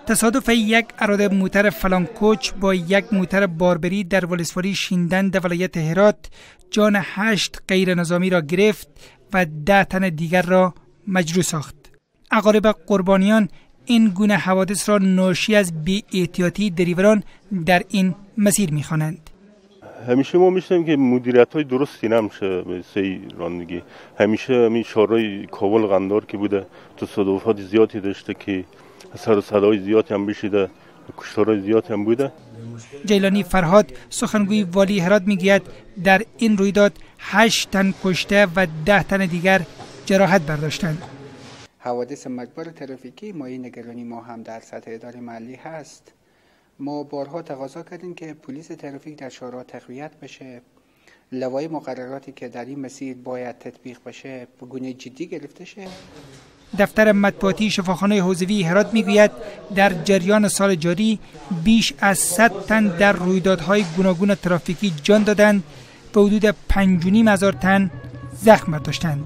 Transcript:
تصادف یک اراده موتر فلانکوچ با یک موتر باربری در ولسوالی شیندند ولایت هرات جان 8 غیر نظامی را گرفت و 10 تن دیگر را مجروح ساخت. اقارب قربانیان این گونه حوادث را ناشی از بی‌احتیاطی دریوران در این مسیر می‌خوانند. همیشه ما میشنیم که مدیریت های درستی نمیشه به سی رانندگی. همیشه همین شهرهای کابل قندار که بوده تصادفات زیادی داشته که سر و صدای زیادی هم بشیده، کشتارهای زیادی هم بوده. جیلانی فرهاد سخنگوی والی هرات میگوید در این رویداد 8 تن کشته و 10 تن دیگر جراحت برداشتند. حوادث مرگبار ترافیکی مایه نگرانی ما هم در سطح اداره محلی هست. ما بارها تقاضا کردیم که پلیس ترافیک در شهرها تقویت بشه، لوای مقرراتی که در این مسیر باید تطبیق بشه به گونه جدی گرفته شه. دفتر مطبوعاتی شفاخانه حوزوی هرات میگوید در جریان سال جاری بیش از 100 تن در رویدادهای گوناگون ترافیکی جان دادند و حدود 5,500 تن زخم برداشتند.